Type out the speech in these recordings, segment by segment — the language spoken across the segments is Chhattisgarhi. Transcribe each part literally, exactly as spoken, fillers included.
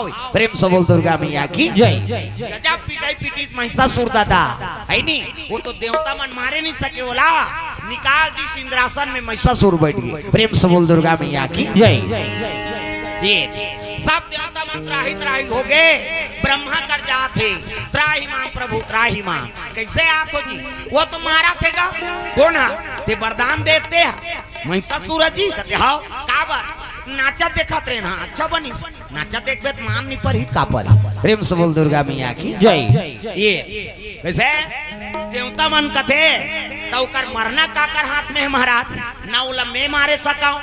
प्रेम से बोल दुर्गा मैया की जय। गजब पिटाई पीटी महिषासुर दादा, है नी? वो तो देवता मन मारे नहीं सके, ओला निकाल दिस इंद्रासन में, महिषासुर बैठ गए। प्रेम से बोल दुर्गा मैया की जय। ये सब देवता मन त्राही त्राही हो गए। ब्रह्मा कर जात हे, "त्राहि माम प्रभु, त्राहि माम।" "कैसे आत हो जी?" "वो तो मारत हे गा।" "कोन हा?" "ते वरदान देते हा महिषासुर जी।" कहते, "हाव।" "काबर?" "नाचा देखत रहे ना, अच्छा बनिस।" "नाचा देखबे त मार नहीं परही त का परही?" प्रेम से बोल दुर्गा मैया की जय। ये कैसे देवता मन कथे, "त ओकर मरना काकर हाथ में है महाराज? न ओला मैं मारे सकव,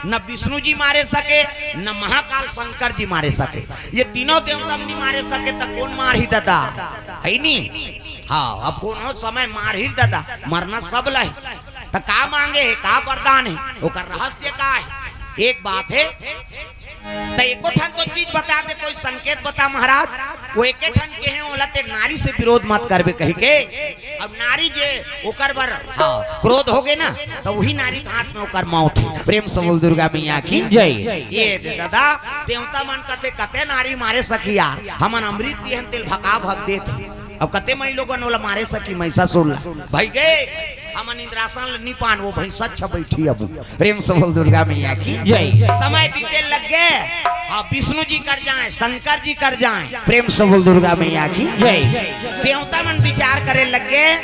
न विष्णु जी मारे सके, न महाकाल शंकर जी मारे सके। ये तीनों देवता मन नहीं मारे सके, त कोन मारही दादा?" है नी? हाँ, अब कोनो समय मारही दादा, मरना सब ला हे। त का मांगे हे, का वरदान हे, ओकर रहस्य का हे? एक बात हे, त एको ठन तो चीज बता दे, कोई संकेत बता महाराज। वो एके ठन के हे, ओला ते नारी से विरोध मत करबे कहि के। अब नारी जे ओकर बर, हाँ, क्रोध हो गए ना, त वही नारी के हाथ में ओकर मौत हे। प्रेम से बोल दुर्गा मैया की जय। ये दे दादा, देवता मन कथे, "कते नारी मारे सखिया, हमन अमृत पियन तेल भका भक देत।" अब कते मई लोगन ओला मारे सकी महिषासुर ला। भाई गे, हमन इंद्रासन ल नी पान, वो भैंसा छ बैठी अब। प्रेम से बोल दुर्गा मैया की जय। समय बीते लग गए, हाँ, विष्णु जी कर जाए, शंकर जी कर जाए। प्रेम से बोल दुर्गा मैया की जय। देवता मन विचार करे लग गए,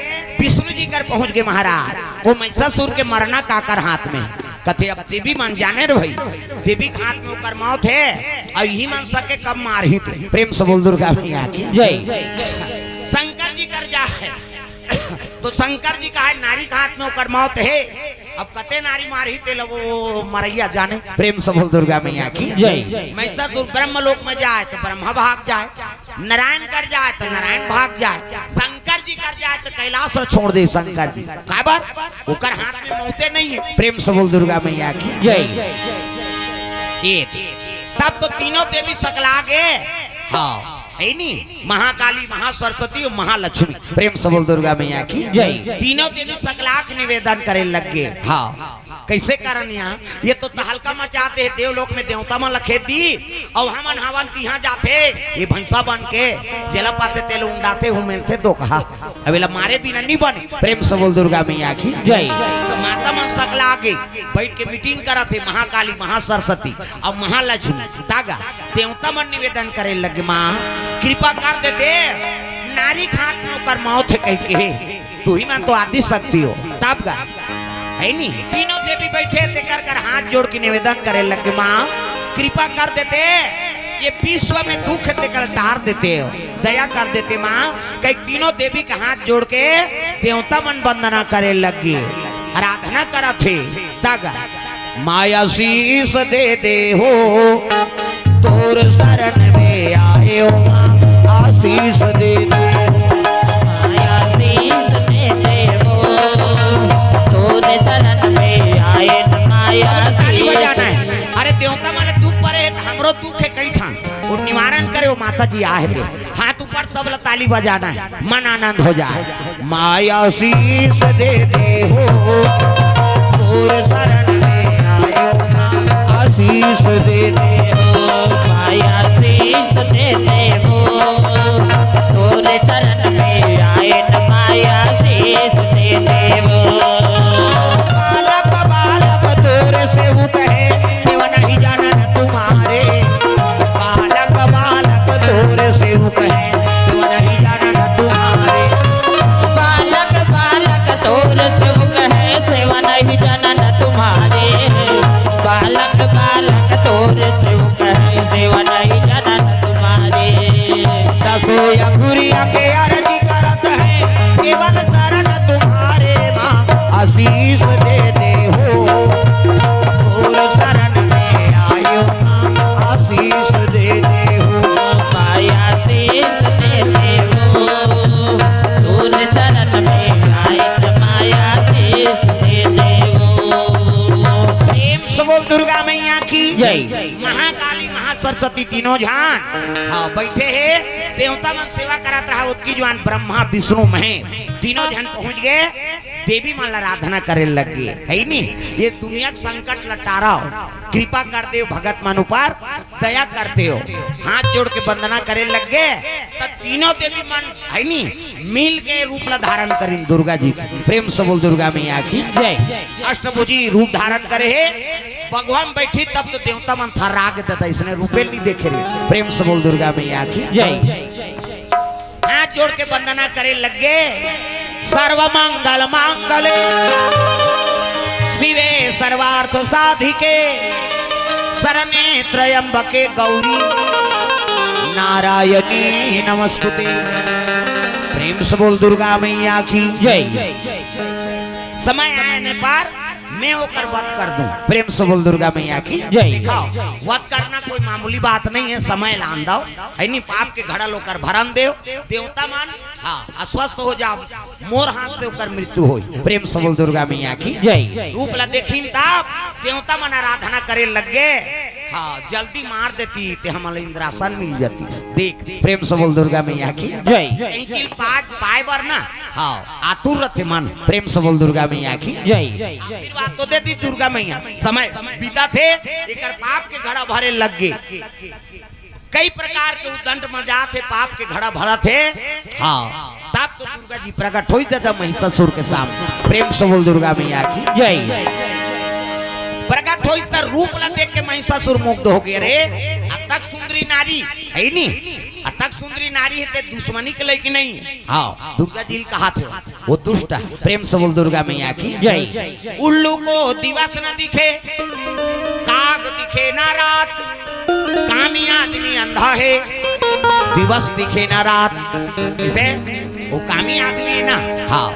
विष्णु जी कर पहुंच गए महाराज। वो महिषासुर के मरना काकर हाथ में। कथे, "अब देवी मन जाने रे भाई, देवी के हाथ में ओकर मौत हे, अउ इही मन सके कब मारही ते।" प्रेम से बोल दुर्गा मैया की जय। शंकर जी कर जाए, तो शंकर जी कहे, "नारी के हाथ में ओकर मौत हे, अब कते नारी मारही ते ला वो मरैया जाने।" प्रेम से बोल दुर्गा मैया की जय। महिषासुर ब्रह्म लोक में जाए तो ब्रह्मा भाग जाए, नारायण कर जाए तो नारायण भाग जाए, शंकर जी कर जाए तो कैलाश ल छोड़ दे शंकर जी। काबर? ओकर हाथ में मौते नहीं हे। प्रेम से बोल दुर्गा मैया की जय। ये तब तो तीनों देवी सकला गे। हाँ, है नी? महाकाली, महासरस्वती और महालक्ष्मी। प्रेम से बोल दुर्गा मैया की जय। तीनों देवी सकला के निवेदन करे लग गे। हाँ, कैसे करन यहाँ? ये तो तहलका मचाते हैं, देवलोक में देवता मन लखे दी, और हमन हवन तिहाँ जाथे, ये भैंसा बन के जेला पाथे तेल उंडाथे, हुमेलथे दो कहा। अब एला मारे बिना नहीं बने। प्रेम से बोल दुर्गा मैया की जय। तो माता मन सकला गे, बैठ के मीटिंग करत हे, महाकाली, महासरस्वती और महालक्ष्मी। तागा देवता मन निवेदन करे लगे, "माँ, कृपा कर देते, नारी के हाथ में ओकर मौत हे," कह के, "तू ही मन तो आदि शक्ति हो।" तब गा, है नी? तीनों देवी बैठे, तेकर कर हाथ जोड़ के निवेदन करे लगे, "माँ, कृपा कर देते, ये विश्व में दुख हे, तेकर टार देते हो, दया कर देते माँ।" कई तीनों देवी के हाथ जोड़ के देवता मन वंदना करे लग गे, आराधना करत हे। तग माया शीश दे दे हो, तोर शरण में आए हो माँ, आशीष दे दे हो। माया शीश दे दे हो, तोर शरण में आए न माया ताली शीश। बजाना है। अरे देवता मन दुख परे हे, त हमरो दुख हे कई ठन। वो निवारण करे, वो माता जी आहे दे। हाथ ऊपर, सब ला ताली बजाना है, मन आनंद हो जाए। माया शीश दे दे हो, तोर शरण में आयो ना, आशीष दे दे हो। माया शीश दे दे हो, तोर शरण में आए न, माया शीश दे दे हो। बालक बालक तोर सेवक है, सेवा नहीं जानन तुम्हारे। बालक बालक तोर सेवक है, सेवा नहीं जानन तुम्हारे। बालक बालक तोर सेवक है, सेवा नहीं जानन तुम्हारे। बालक बालक तोर सेवक है, सेवा नहीं जानन तुम्हारे। दसो अंगुरिया के आरती करत है, केवल शरण तुम्हारे माँ, आशीष दे दे हो। तोर शरण में आयो माँ, आशीष दे दे हो। माया शीश दे दे हो। तोर शरण में आए त माया शीश दे दे हो। प्रेम से बोल दुर्गा मैया की जय। महाकाली महासरस्वती तीनों झन, हाँ, बैठे हे। देवता मन सेवा करत रहा, ओतकी जुवार ब्रह्मा विष्णु महेश तीनों झन पहुंच गए। देवी मन ला आराधना करे लग गे, हे नी? ये दुनिया के संकट ला टारव, कृपा कर देव भगत मन ऊपर, दया कर देव। हाथ जोड़ के वंदना करे लग गे, त तीनों देवी मन, हे नी, मिल के रूप ला धारण करिन दुर्गा जी। प्रेम से बोल दुर्गा मैया की जय। अष्टभुजी रूप धारण करे हे, बघवा म बैठी तब तो देवता मन थर्रा गे, त इसने रूपे नहीं देखे रे। प्रेम से बोल दुर्गा मैया की जय। हाथ जोड़ के वंदना करे लग गे। सर्व मंगल मांगल्ये शिवे सर्वार्थ साधिके शरण्ये त्र्यंबके गौरी नारायणी नमस्तुते। प्रेम से बोल दुर्गा मैया की जय। समय आने पर मैं ओकर वध कर दूं। प्रेम से बोल दुर्गा मैया की जय। दिखाओ, वध करना कोई मामूली बात नहीं है। समय लान दव, हे नी? पाप के घड़ा ल ओकर भरन देव। देवता मन, हाँ, आश्वस्त हो जाव, मोर हाथ से ओकर मृत्यु होई। प्रेम से बोल दुर्गा मैया की जय। रूप ला देखिन तब देवता मन आराधना करे लग गे। हाँ, जल्दी मार देती ते हमन ला इंद्रासन मिल जाती। देख, प्रेम से बोल दुर्गा मैया की जय। कहीं चीज पाए, पाए बर ना, हाँ, आतुर रथे मन। प्रेम से बोल दुर्गा मैया की जय। आशीर्वाद तो देती दुर्गा मैया। समय बीतथे, एकर पाप के घड़ा भरे लग गे। कई प्रकार के उद्दंड म जात हे, पाप के घड़ा भरत हे। हाँ, तब तो दुर्गा जी प्रकट होइस दादा महिषासुर के सामने। प्रेम से बोल दुर्गा मैया की जय। प्रकट होइस त रूप ला देख के महिषासुर मुग्ध हो गे। अरे, अतक सुंदरी नारी, हे नी? अतक सुंदरी नारी हे ते दुश्मनी के लइक नहीं। हाँ, दुर्गा जी ल कहाथे, वो दुष्ट हे। प्रेम से बोल दुर्गा मैया की जय। उल्लू को दिवस न दिखे, काग दिखे ना रात, कामी आदमी अंधा हे, दिवस दिखे ना रात। इसे वो कामी आदमी हे ना, हाँ,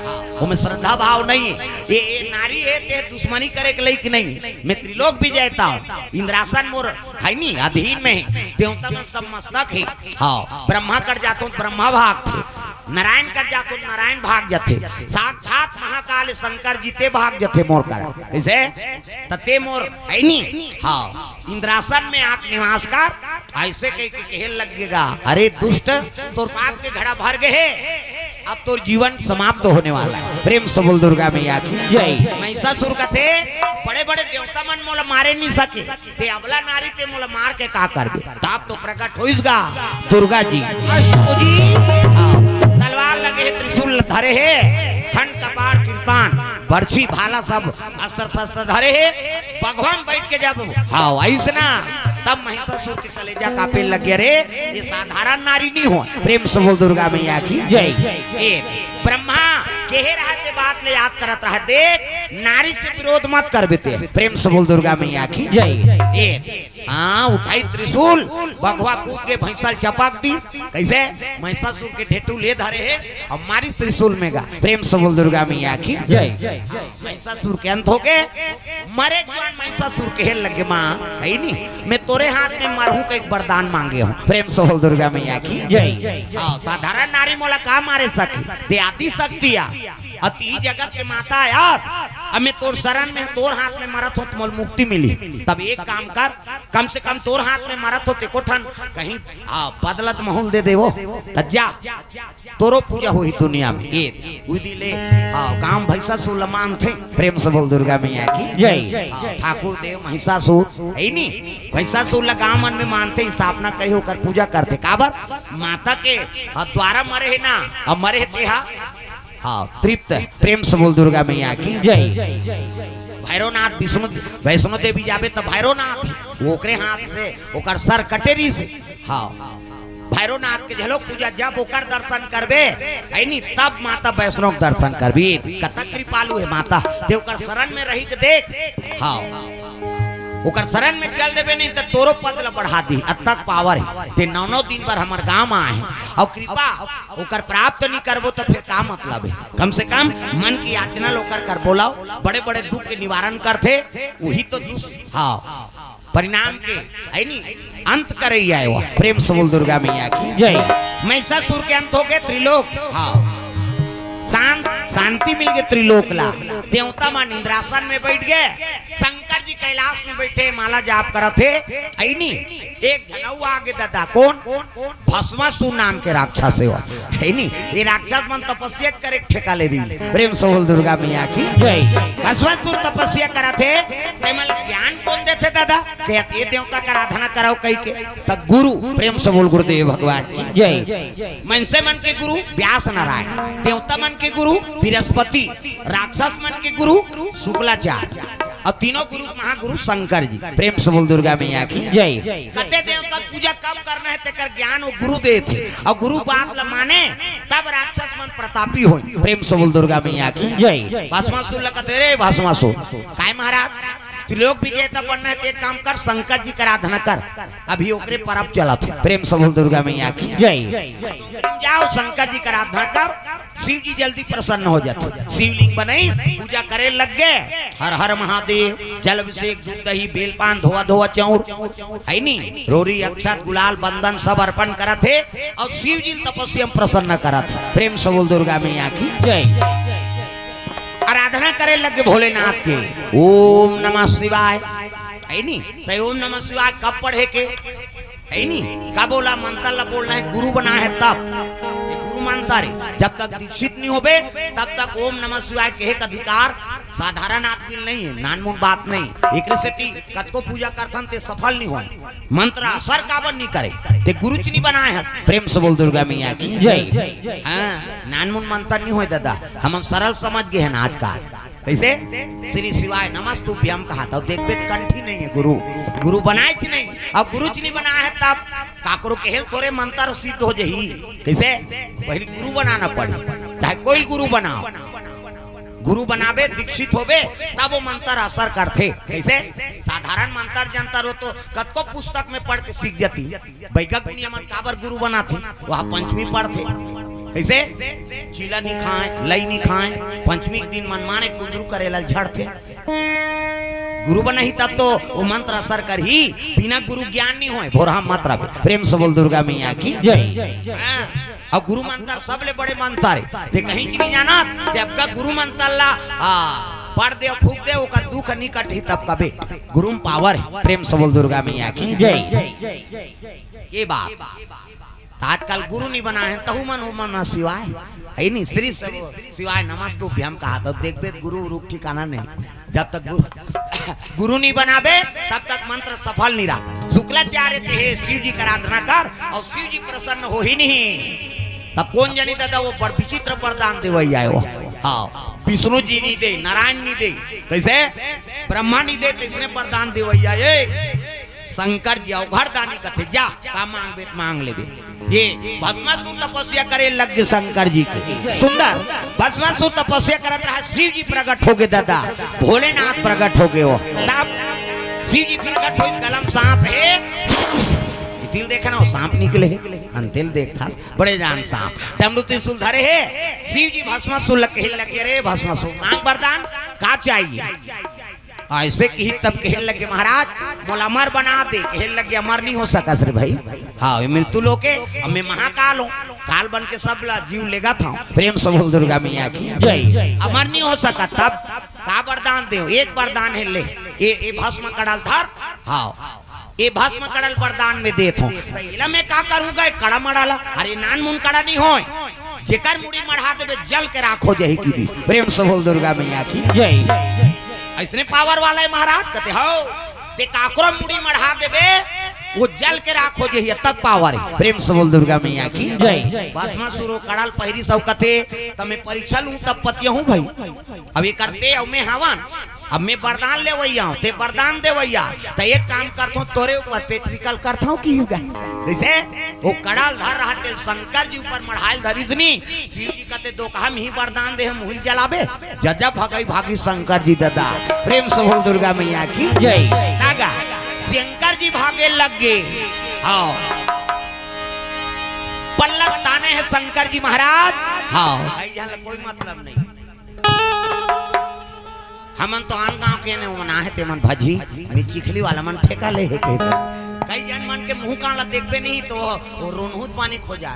ओमे श्रद्धा भाव नहीं हे। ये, ये नारी हे ते दुश्मनी करे के लइक नहीं। मैं त्रिलोक विजेता हूँ, इंद्रासन मोर, हे नी, अधीन में हे, देवता मन सब मस्तक हे। हाँ, ब्रह्मा कर जाथों त ब्रह्मा भागथे, नारायण कर जाथों त नारायण भाग जाथे, साक्षात महाकाल शंकर जी ते भाग जाथे मोर कर। कइसे? त ते मोर, हे नी? हाँ, इंद्रासन में आके निवास कर, अइसे कहिके कहे लग गे गा, अरे दुष्ट, तोर पाप के घड़ा भर गे हे, अब तोर जीवन समाप्त होने वाला हे। प्रेम से बोल दुर्गा मैया की जय। महिषासुर कथे, बड़े बड़े देवता मन मोला मारे नहीं सके, ते अबला नारी, ते मोला मार के का करबे? तब तो प्रकट होइस गा दुर्गा जी। अष्टभुजी, हाँ, तलवार लगे हे, त्रिशूल धरे हे, खंड कपाट कृपाण, बरछी भाला सब अस्त्र शस्त्र धरे हे। बघवा म बैठ के जब, हाँ, अइसना, तब महिषासुर के कलेजा कांपे लग गे। अरे, ये साधारण नारी नहीं हो। प्रेम से बोल दुर्गा मैया की जय। ए, ब्रह्मा कहे रहत हे बात ले याद करत रहत हे, देख, नारी से विरोध मत करबे ते। प्रेम से बोल दुर्गा मैया की जय। ए, हाँ, उठाई त्रिशूल, बघवा कूद के भैंसा ल चपक दी। कइसे? महिषासुर के ढेटू ले धरे हे अउ मारी त्रिशूल में गा। प्रेम से बोल दुर्गा मैया की जय। महिषासुर के अंत हो गे। मरे के बाद महिषासुर कहे लगे, माँ, हे नी, मैं तोरे हाथ में मरहूँ का एक वरदान मांगे हूँ। प्रेम से बोल दुर्गा मैया की जय। हाँ, साधारण नारी मोला का मारे सकी, ते आदि शक्ति आ, अति जगत के माता आयस, अब मैं तोर शरण में, तोर हाथ में मरत हो त मोला मुक्ति मिली। तब एक काम कर, कम से कम तोर हाथ में मरत हो त एको ठन कहीं, हाँ, बदलत महूल दे देवो, त जा, तोरो पूजा होही दुनिया में। ए, उही दिन ले, हाँ, गांव महिषासुर ल मानथे। प्रेम से बोल दुर्गा मैया की जय। हाँ, ठाकुर देव महिषासुर, हे नी? महिषासुर ल गांव मन में मानथे, स्थापना करे, ओकर पूजा करथे। काबर? माता के, हाँ, द्वारा मरे हे ना, अब मरे हे तेहा, हाँ, तृप्त हे। प्रेम से बोल दुर्गा मैया की जय। भैरवनाथ, विष्णु, वैष्णो देवी जाबे त भैरवनाथ, ओकरे हाथ से ओकर सर कटे रिहिस हे। हाँ, भैरवनाथ के झलक पूजा, जब ओकर दर्शन करबे, हे नी, तब माता वैष्णो के दर्शन करबे। कतक कृपालु हे माता, ते ओकर शरण में रहि के देख। हाँ, ओकर शरण में चल देबे नहीं त तोरो पद ल बढ़ा दी, अतक पावर हे। ते नौ नौ दिन बर हमर गांव आए हे अउ कृपा ओकर प्राप्त नहीं करबो त फिर का मतलब हे? कम से कम मन के याचना ल ओकर कर बोलाओ, बड़े बड़े दुख के निवारण करथे, उही तो दुष्ट, हाँ, परिणाम के, हे नी, अंत करइया हे वो। प्रेम से बोल दुर्गा मैया की जय। महिषासुर के अंत हो गे, त्रिलोक, हाँ, शांत, शांति मिल गे त्रिलोक ला। देवता मन इंद्रासन में बैठ गे, शंकर जी कैलाश में बैठे माला जाप करत हे, है नी? एक झन अउ आगे दादा, कोन? भस्मासुर नाम के राक्षस हे, है नी? ये राक्षस मन तपस्या करे ठेका ले रही। प्रेम से बोल दुर्गा मैया की जय। भस्मासुर तपस्या करत हे, ते मन ल ज्ञान कोन देथे दादा? के ये देवता के आराधना करव कहि के। त गुरु, प्रेम से बोल गुरुदेव भगवान की जय। मनसे मन के गुरु व्यास नारायण, देवता मन के गुरु बृहस्पति, राक्षस मन के गुरु शुक्लाचार्य, अउ तीनों गुरु महागुरु शंकर जी। प्रेम से बोल दुर्गा मैया की जय। कते देवता पूजा कब करना हे तेकर ज्ञान वो गुरु देथे, अउ गुरु बात ल माने तब राक्षस मन प्रतापी होय। प्रेम से बोल दुर्गा मैया की जय। भस्मासुर ल कथे, रे भस्मासुर, काय महाराज, त्रिलोक विजेता बनना हे त एक काम कर, शंकर जी के आराधना कर, अभी ओकरे परब चलत हे। प्रेम से बोल दुर्गा मैया की जय। जाओ शंकर जी के आराधना कर, शिव जी जल्दी प्रसन्न हो जाथे। शिवलिंग बनई, पूजा करे लग गे, हर हर महादेव, जल अभिषेक, दूध दही, बेलपान, धोवा धोवा चाउर, है नी, रोरी अक्षत गुलाल बंदन सब अर्पण करत हे अउ शिव जी तपस्या में प्रसन्न करत हे। प्रेम से बोल दुर्गा मैया की जय। आराधना करे लग गे भोलेनाथ के, ओम नमः शिवाय, है नी? त ओम नमः शिवाय कब पढ़े के, है नी? कब ओला मंत्र ला बोलना हे, गुरु बना हे तब। ये गुरु मंत्र हे, जब तक दीक्षित नहीं होबे तब तक ओम नमः शिवाय कहे के अधिकार साधारण आदमी ल नहीं हे, नानमुन बात नहीं। एकरे सेती कतको पूजा करथन ते सफल नहीं होय। मंत्र असर काबर नहीं करे? ते गुरु च नहीं बनाए हस। प्रेम से बोल दुर्गा मैया की जय। हाँ, नानमुन मंत्र नहीं होय दादा, हमन सरल समझ गे हन आजकल। कइसे? श्री शिवाय नमस्तुभ्यम कहा त देखबे त कंठी नहीं हे गुरु, गुरु बनाए च नहीं। अउ गुरु च नहीं बनाए हे तब काकरो कहे ले थोरे मंत्र सिद्ध हो जाही। कइसे? पहिली गुरु बनाना पड़ी, चाहे कोई गुरु बनाओ। गुरु बनाबे, दीक्षित होबे, तब वो मंत्र असर करथे। कइसे? साधारण मंत्र जंतर हो तो कतको पुस्तक में पढ़ के सीख जाती। बइगा गुनिया मन काबर गुरु बनाथे? वह पंचमी पढ़थे। कइसे? चीला नहीं खाए, लई नहीं खाए, पंचमी के दिन मन माने कुंदरू करेला झड़थे। गुरु बनही तब तो वो मंत्र असर करही, बिना गुरु ज्ञान नहीं होय। भोरहा मंत्र, प्रेम से बोल दुर्गा मैया की जय। हाँ, अउ गुरु मंत्र सबले बड़े मंत्र हे। ते कहीं च नहीं जानत, ते अबका गुरु मंत्र ला, आ, पढ़ दे, फूंक दे, ओकर दुख नहीं कटही तब कबे। गुरु में पावर हे। प्रेम से बोल दुर्गा मैया की जय। ये बात। त आजकल गुरु नहीं बनाए हे, तहु मन ओम नमः शिवाय, है नी? श्री सब शिवाय नमस्तुभ्यम कहा त देखबे गुरु रुख ठिकाना नहीं। जब तक गुरु, गुरु नहीं बनाबे तब तक मंत्र सफल नहीं रहा। शुक्लाचार्य कहे शिव जी के आराधना कर अउ शिव जी प्रसन्न होही नहीं। त कोन जनी दादा वो बड़ विचित्र वरदान देवइया हे वो। हाँ, विष्णु जी नहीं दे, नारायण नहीं दे, कइसे? ब्रह्मा नहीं दे, तइसने वरदान देवइया हे शंकर जी। अवघड़ दानी कथे, जा, का मांगबे त मांग लेबे। ये भस्मासुर तपस्या करे लग गे शंकर जी के। सुंदर, भस्मासुर तपस्या करत रहा, शिव जी प्रकट हो गे दादा, भोलेनाथ प्रकट हो गे वो। तब शिव जी प्रकट होइस, गला म सांप हे, ये तिल देखा ना, वो सांप निकले हे, अन तिल देखथस, बड़े जान सांप, डमरू त्रिशूल धरे हे। शिव जी भस्मासुर ल कहे लग गे, रे भस्मासुर, मांग वरदान, का चाहिए? अइसे किही तब कहे लग गे, महाराज, मोला अमर बना दे। कहे लग गे, अमर नहीं हो सकस रे भाई। हाँ, ये मृत्यु लोक हे, अब मैं महाकाल हूँ, काल बन के सब ला जीव लेगत हूँ। प्रेम से बोल दुर्गा मैया की जय। अमर नहीं हो सकस, तब का वरदान देव? एक वरदान हे, ले, ये, ये भस्म कड़ा ल धर। हाँ, ये भस्म कड़ा ल वरदान में देत हूँ। त एला मैं का करूँगा, ये कड़ा मड़ा ला? अरे, नानमुन कड़ा नहीं होय, जेकर मुड़ी मढ़ा देबे, जल के राख हो जाही किहिस। प्रेम से बोल दुर्गा मैया की जय। अइसने पावर वाला हे महाराज, कथे, हव, ते काकरो मुड़ी मढ़ा देबे, वो जल के राख हो जाही, अतक पावर हे। प्रेम से बोल दुर्गा मैया की जय। भस्मासुर वो कड़ा ल पहिरिस अउ कथे, त मैं परीक्षा लूँ तब पतिया हूँ भाई। अब ये करते अउ मैं हवन, अब मैं वरदान लेवइया हूँ, ते वरदान देवइया, त एक काम करथों, तोरे ऊपर पेट निकल करथों किहिस गा। कइसे? वो कड़ा ल धर रहत हे, शंकर जी ऊपर मढ़ाय ल धरिस नी, शिव जी कथे, दोकहा म ही वरदान दे हँव, उही ल जलाबे। जजा भगई भागी शंकर जी दादा। प्रेम से बोल दुर्गा मैया की जय। तागा, शंकर जी भागे लग गे। हाँ। पल्ला ताने हे शंकर जी महाराज। हाँ। भाई, यहाँ ले कोई मतलब नहीं। हमन तो आन गांव के ने, ओमन आहे तेमन भजही, नि चिखली वाला मन ठेका ले हे कहिस। कई जन मन के मुंह कान ला देखबे नहीं तो वो रोनहुत पानी खोजा।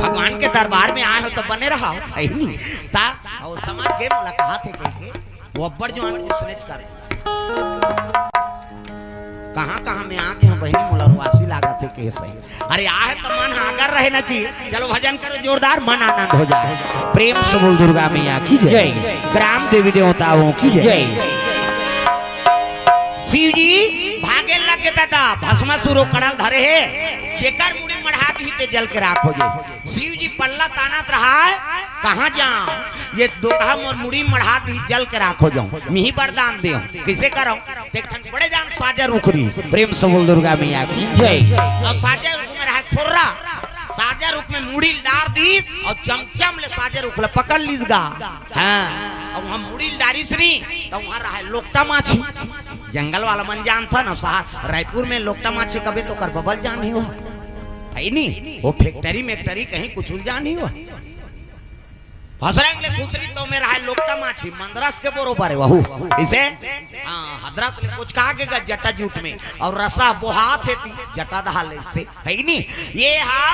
भगवान के दरबार में आए हो तो बने रहा, है नहीं? ता, वो समझ गे, मोला कहा थे कह के। वो अब्बड़ जुआन कुछ नहीं कर। कहाँ कहाँ में आगे हँव बहिनी, मोला रुआसी लागत हे के सही। अरे आहे त मन ह आगर रहे न जी। चलो भजन करो जोरदार, मन आनंद हो जाए। प्रेम से बोल दुर्गा मैया की जय। जय। ग्राम देवी देवताओं की जय। जय। शिव जी भागे लग गे दादा, भस्मासुर ओ कड़ा ल धरे हे, जेकर मुड़ी मढ़ा दिही ते जल के राख हो जाही। शिव जी पल्ला तानत रहा है, कहाँ जाऊं, ये दोकहा मोर मुड़ी मढ़ा दिही, जल के राख हो जाऊं, मिही वरदान देहूं, कइसे करंव? एक ठन बड़े जान साजा रुख रहिस, प्रेम से बोल दुर्गा मैया की जय। अउ साजा रुख में रहा खोर्रा, साजा रुख में मुड़ी ल डार दिस अउ चमचम ले साजा रुख ल पकड़ लिस गा। हाँ, अउ उहाँ मुड़ी ल डारिस नी, त उहाँ रहा लोकटा माछी। जंगल वाला मन जानथन, अउ शहर रायपुर में लोकटा माछी कबे त ओकर बबल जान ही हो, है नी? वो फैक्ट्री मैक्ट्री कहीं कुछ ल जान ही हो। हसरंग ले खुसरी तो में रहा लोकटा माछी, मंदरस के बरोबर हे वहू। इसे हाँ, हदरस ले कुछ कहा के गा जटा जूट में, अउ रसा बोहात हे ती जटा दहा ले से, है नी? ये हा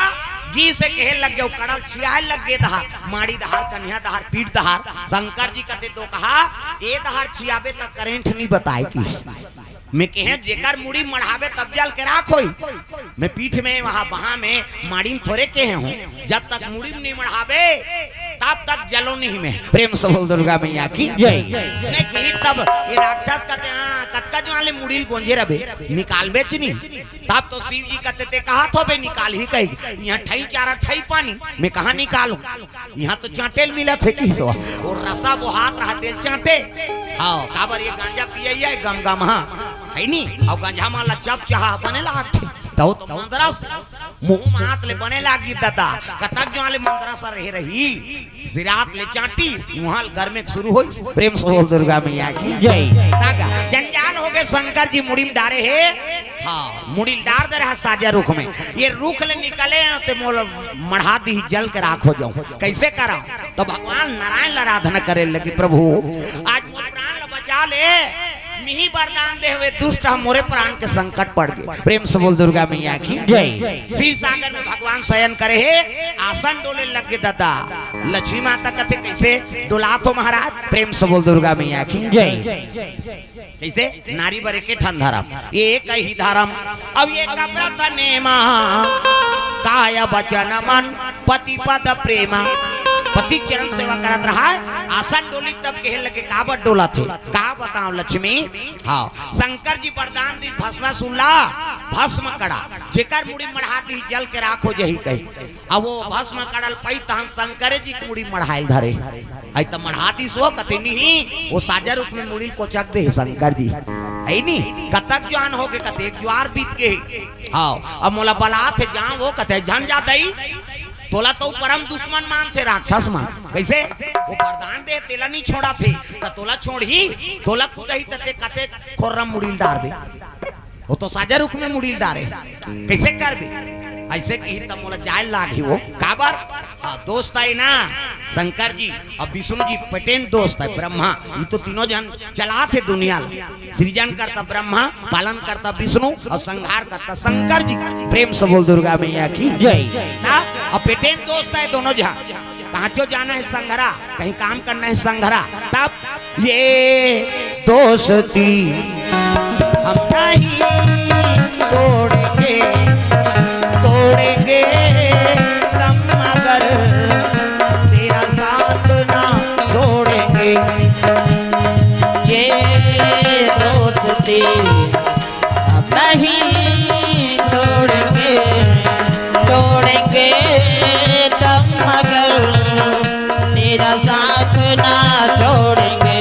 गी से कहे लग गयो, कड़ा ल छियाए लग गे दहार, माड़ी दहार, कन्हैया दहार, पीठ दहार। शंकर जी कथे तो कहा, ए दहार छियाबे त करंट नी बताए किस। में कहे जेकर मुड़ी मढ़ाबे तब जल के राख होई। में पीठ में, वहाँ बहा में, माड़ी में थोरे कहे हँव, जब तक मुड़ी में नी मढ़ाबे तब तक जलो नहीं में। प्रेम से बोल दुर्गा मैया की जय। इसने कही तब ये राक्षस कथे, हाँ, कतका जुआन ले मुड़ी ल गोंजे रबे, निकालबेच नी। तब तो शिव जी कथे ते कहा थो बे निकालही कही, इहाँ ठई चारा ठई पानी, में कहाँ निकालूं? इहाँ तो चांटे ल मिलत हे किसो। वो रसा बोहात रहा तेल चांटे। हाँ, काबर ये गांजा पियइया हे गम गम, हाँ, है नी? अउ गांजा माला चप चाहा बने लागथे। त वो तो मंदरस मुँह मात ले बने लागी दादा। कतक जुआन ले मंदरस रहे रही। सिरात ले चांटी, उहाँ ले गरमे के शुरू होइस। प्रेम से बोल दुर्गा मैया की जय। तागा जंजाल हो गे, शंकर जी मुड़ी में डारे हे। हाँ, मुड़ी ल डार दे रहा साजा रुख में। ये रुख ले निकले ते मोला मढ़ा दिही, जल के राख हो जाऊं। कइसे करंव? त भगवान नारायण ल आराधना करे लगे, प्रभु आज मोर प्राण ल बचा ले, मिही वरदान दे हवे दुष्ट ह मोरे प्राण के संकट पड़ गे। प्रेम से बोल दुर्गा मैया की जय। क्षीर सागर में भगवान शयन करे हे, आसन डोले लग गे दादा। लक्ष्मी माता कथे कइसे डोलात हो महाराज? प्रेम से बोल दुर्गा मैया की जय। कइसे? नारी बर एके ठन धरम, एक ही धरम, अउ एक व्रत नेमा, काय वचन मन पति पद प्रेमा। पति चरण सेवा करत रहा हे, आसन डोली तब कहे लगे, काबर डोलत हे? का बताओ लक्ष्मी? हाँ, शंकर जी वरदान दिस भस्मासुर ला भस्म कड़ा, जेकर मुड़ी मढ़ा दिही जल के राख हो जाही कही। अब वो भस्म कड़ा ल पाइस तहन शंकर जी के मुड़ी मढ़ाए ल धरे। अइ त मढ़ा दिस वो कथे नहीं, वो साजा रुख में मुड़ी ल कोचक दे हे शंकर जी। है नी? कतक जुआन हो गे कथे, एक जुआर बीत गे हे। हाँ, अब मोला बलात हे जाऊं वो कथे, झन जा दई, तोला तो परम दुश्मन मानथे राक्षस मन। कइसे? वो वरदान दे, तेला नी छोड़ाथे, त तोला छोड़ही, तोला कुदही त ते कते खोर्रा मुड़ी ल डारबे। वो तो साजा रुख में मुड़ी ल डारे। कइसे करबे? अइसे कही त मोला जाए लागही वो। काबर? हाँ, दोस्त हे ना शंकर जी अउ विष्णु जी, patent दोस्त हे ब्रह्मा। ये तो तीनों झन चलाथे दुनिया ल। सृजन करता ब्रह्मा, पालन करता विष्णु अउ संहार करता शंकर जी। प्रेम से बोल दुर्गा मैया की जय। ना? अउ patent दोस्त हे दोनों झन। कहाँ चो जाना हे संघरा, कहीं काम करना हे संघरा, तब ये दोस्ती हम नहीं तोड़ेंगे, तोड़ेंगे हम मगर तेरा साथ ना छोड़ेंगे। ये दोस्ती हम नहीं छोड़ेंगे, छोड़ेंगे तब मगर तेरा साथ ना छोड़ेंगे।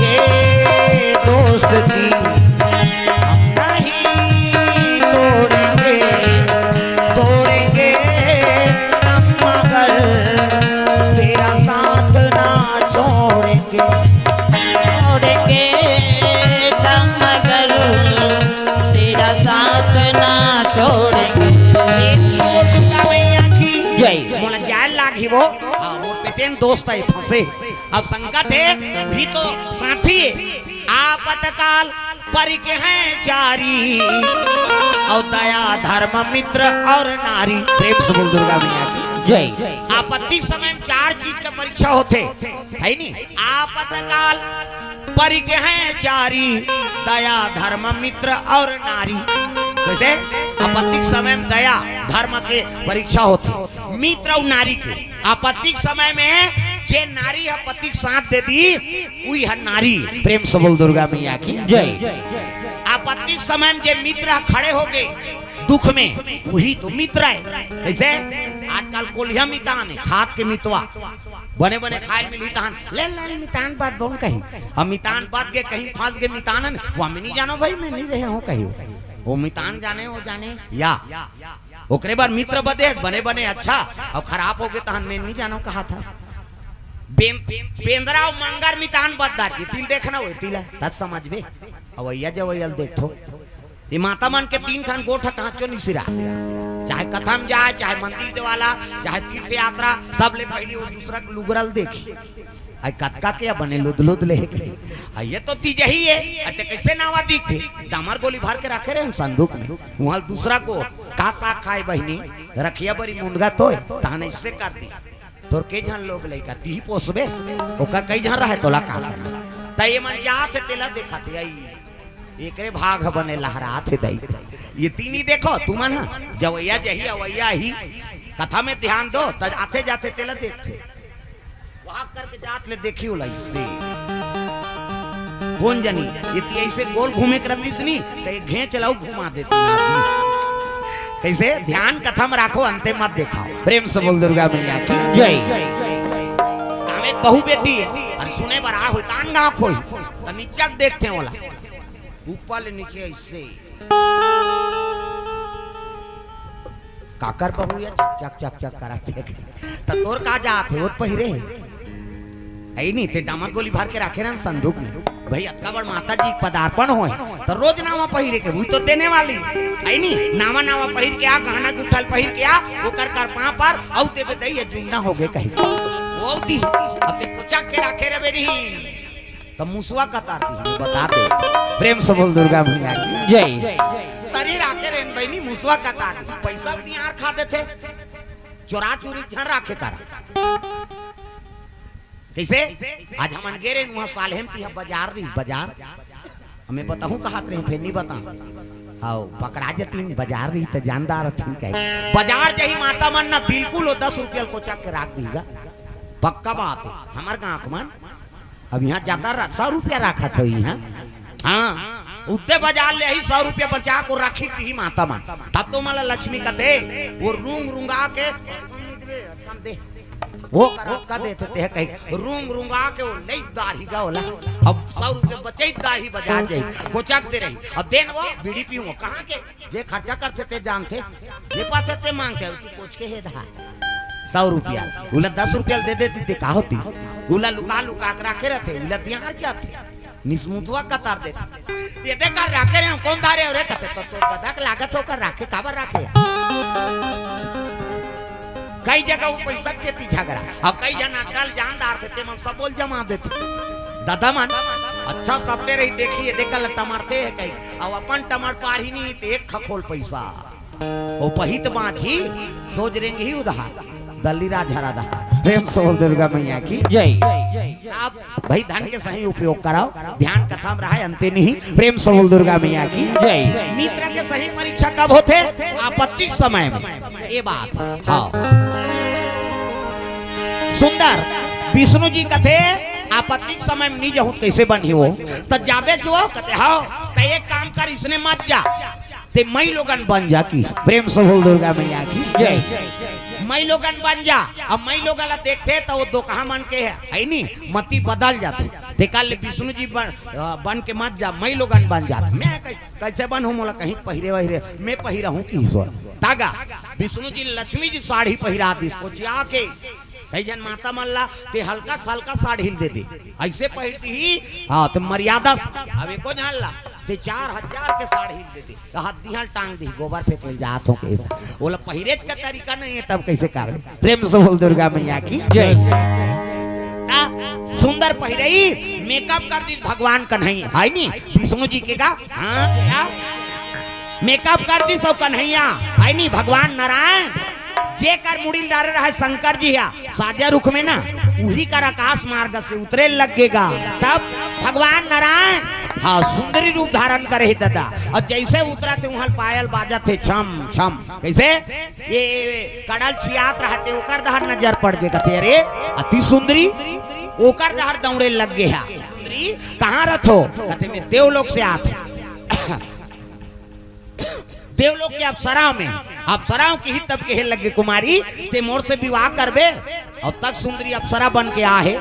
ये दोस्ती हम नहीं तोड़ेंगे, तोड़ेंगे हम मगर तेरा साथ ना छोड़ेंगे। छोड़ेंगे हम मगर तेरा साथ ना छोड़ेंगे। प्रेम से बोल दुर्गा मैया की जय। मोला जाए लागही वो, हाँ, मोर patent दोस्त हे फंसे। अउ संकट हे, वही तो साथी हे। आपतकाल परिक हैं चारी, अउ दया धर्म मित्र अउ नारी। प्रेम से बोल दुर्गा मैया की। जय। आपत्ति के समय में चार चीज का परीक्षा होथे, हे नी? आपतकाल परिक हैं चारी, दया धर्म मित्र अउ नारी। जैसे आपत्ति के समय में दया धर्म के परीक्षा होथे, मित्र अउ नारी के। आपत्ति के समय में जे नारी ह पति के साथ दे दी, उही ह नारी। प्रेम से बोल दुर्गा मैया की। जय। आपत्ति के समय में जे मित्र ह खड़े होगे दुख में, उही तो मित्र हे। कैसे? आजकल कोलिहा मितान हे, खात के मितवा। बने बने खाय ल मिलही तहन, "ले, ले, मितान बद बोन" कही। अब मितान बद गे, कहीं फंस गे मितान हे, वो मैं नहीं जानो भाई, मैं नहीं रहे हूँ कही। वो मितान जाने, वो जाने या ओकरे बर मित्र बदे बने बने अच्छा, अउ खराब होगे तहन मैं नहीं जानो कहा था। बें-, बेंदरा अउ मंगर मितान बद डारही, एती ल देखना, वो एती ला, तब समझबे। अवइया जवइया ल देखथो। ये माता मन के तीन ठन गोठ ह कहांचो नइ सिरा। चाहे कथा म जाय, चाहे मंदिर देवाला, चाहे तीर्थ यात्रा, सब ले पहिली वो दूसरा के लुगरा ल देखही। अई कतका के बने लुदलुद ले के। अई ये तो तीजही हे। अते कैसे नावा दिखथे? डामर गोली भर के राखे रहेन संदूक में। उहां दूसरा गोठ, का साग खाय बहिनी? रखिया बरी मुंदगा तोय, तहन अइसे कर दी। तोर के झन लोग लइका, तीही पोसबे? ओकर कई झन रहय, तोला का करना? त ये मन जात हे, तेला देखत हे, अई एकरे भाग ह बने लहरात हे दई। ये तीनी देखो, तुमन ह, जवइया जही, अवइया ही। कथा में ध्यान दो, त आथे जाथे तेला देखथे। वहां करके जात ले देखी ओला अइसे। कोन जनी, ये ती अइसे गोल घूमे के रतिस नी, त ये घेंच ला अउ घुमा देती आदमी। कैसे? ध्यान कथा म राखो, अंते मत देखाओ। प्रेम से बोल दुर्गा मैया की। जय। गाँव एक बहू बेटी हे, अरे सुने बर आय होही, तान गाँव खोही, त निचक देखथे ओला, ऊपर ले नीचे अइसे। काकर बहू ये चक चक चक चक करत हे। त तोर का जात हे, ओत पहिरे हे। अई नी, ते डामर गोली भर के राखे रहन संदूक में। भाई, अतका बड़ माता जी के पदार्पण होय, त रोज नावा पहिरे के, वो तो देने वाली। अई नी, नावा नावा पहिर के आ, गहना गुठल पहिर के आ, ओकर कर पाँव पर, अउ देबे दई, ये जुन्ना होगे कही। वो दी, अब ते कुचक के राखे रहे नहीं। त मुसवा कतार दी, मैं बता दे। प्रेम से बोल दुर्गा मैया की। जय। शरीर आके रेन बहिनी, मुसवा कतार दी। पैसा उतियार खा देथे, चोरा चोरी झन राखे करा। कैसे? आज हमन गे रेन, उहां साल्हेन तिहा बजार रहिस, बजार। हमें बताहूं कहत रहिन, फेर नहीं बताऊं। हाव, पकड़ा जतिन, बजार रहिस त जानदार हथिन कहे। बजार जही माता मन ना बिल्कुल वो दस रुपया ल कोचक के राख दीगा। पक्का बात हे, हमर गांव के मन अब इहां जादा रा-, सौ रुपया राखत होही, हां? हां, उद्दे बजार ले आही, सौ रुपया बचा के रखी दिही माता मन। तब तो ओमन ला लक्ष्मी कथे, वो रूंग रुंगा के, कम दे, कम दे। वो करा, का देथे ते कही, रूंग रुंगा के वो लई डारही गा ओला। अब सौ रुपया बचई डारही बजार जाही, कोचक दे रही। अब देन वो बीड़ी पीऊं, कहां के? जे खर्चा करथे ते जानथे, जे पाथे ते मांगथे, तू कोच के हे धा। सौ रुपया, उला दस रुपया दे देती ते का होती? उला लुका लुका के राखे रहथे, उला दिया जाथे। निसमुतवा कतार देथे। ये दे कर राखे रहे, कौन धारे हो रे? कथे, तो, तो ददा के लागत होकर राखे, काबर राखे? कई जगह वो पैसा के ती झगड़ा, अब कई जन अड्डा ल जानदार थे, ते मन सब बोल जमा देथे। दादा मन, अच्छा सबले रही, देखिए, देखा ल टमारते हे कई, अब अपन टमार पार ही नहीं, ते एक खखोल पैसा। ओ पहित बाँची, सोज रेंगही उधार, दल्ली राजहरा दहार। प्रेम से बोल दुर्गा मैया की। जय। आप भाई धन के सही उपयोग कराओ, ध्यान कथा में रहा, अंते नहीं। प्रेम से बोल दुर्गा मैया की। जय। मित्र के सही परीक्षा कब होथे? आपत्ति के समय में। ये बात, हाव। सुंदर, विष्णु जी कथे, आपत्ति के समय में नहीं जाहूं त कैसे बनही वो? त जाबे जो कथे, हाव, त एक काम कर, इसने मत जा, ते मई लोगन बन जा की। प्रेम से बोल दुर्गा मैया की। जय। मई लोगन बन जा। अब मई लोगन ला देखथे त वो दोकहा मन के हे, हे नी, मति बदल जाथे। तेकर ले विष्णु जी बन, अ, बन के मत जा, मई लोगन बन जा। मैं कै-, कैसे बनहूं, मोला कहीं पहिरे वहिरे, मैं पहिरहूं की ईश्वर। तागा, विष्णु जी लक्ष्मी जी साड़ी पहिरा दिस, कोचिया के। कई जन माता मन ला, ते हल्का से हल्का साड़ी ल दे दे। अइसे पहिरती ही, हां, ते मर्यादा से। अब एको झन ला, ते चार हजार के साड़ी ल दे दे। त हाथ दिहल टांग दी, गोबर फेंके ल जात हों कहे। ओला पहिरेच का तरीका नहीं हे, तब कैसे कारण? प्रेम से बोल दुर्गा मैया की। जय। ना, सुंदर पहिरई, मेकअप कर दिस भगवान कन्हैया, है नी, विष्णु जी के गा, हाँ, क्या? मेकअप कर दिस अउ कन्हैया, है नी, भगवान नारायण, जेकर मुड़ी ल डारे रहय शंकर जी हा, साजा रुख में ना, उही कर आकाश मार्ग से उतरे लग गे गा। तब भगवान नारायण, हाँ, सुंदरी रूप धारण करे हे ददा। अउ जइसे उतरत हे उहाँ पायल बाजत हे छम छम। कइसे? ये कड़ा ल चियात रहत हे, ओकर डहर नजर पड़ गे, कथे, "अरे, अति सुंदरी, ओकर डहर दौड़े लग गे हा। सुंदरी, कहाँ रथो?" कथे, "मैं देवलोक से आत हँव।" देवलोक के अप्सरा में, अप्सरा के ही तब कहे लग गे, "कुमारी, तें मोर से विवाह करबे?" अब तक सुंदरी अप्सरा बन के आ हे।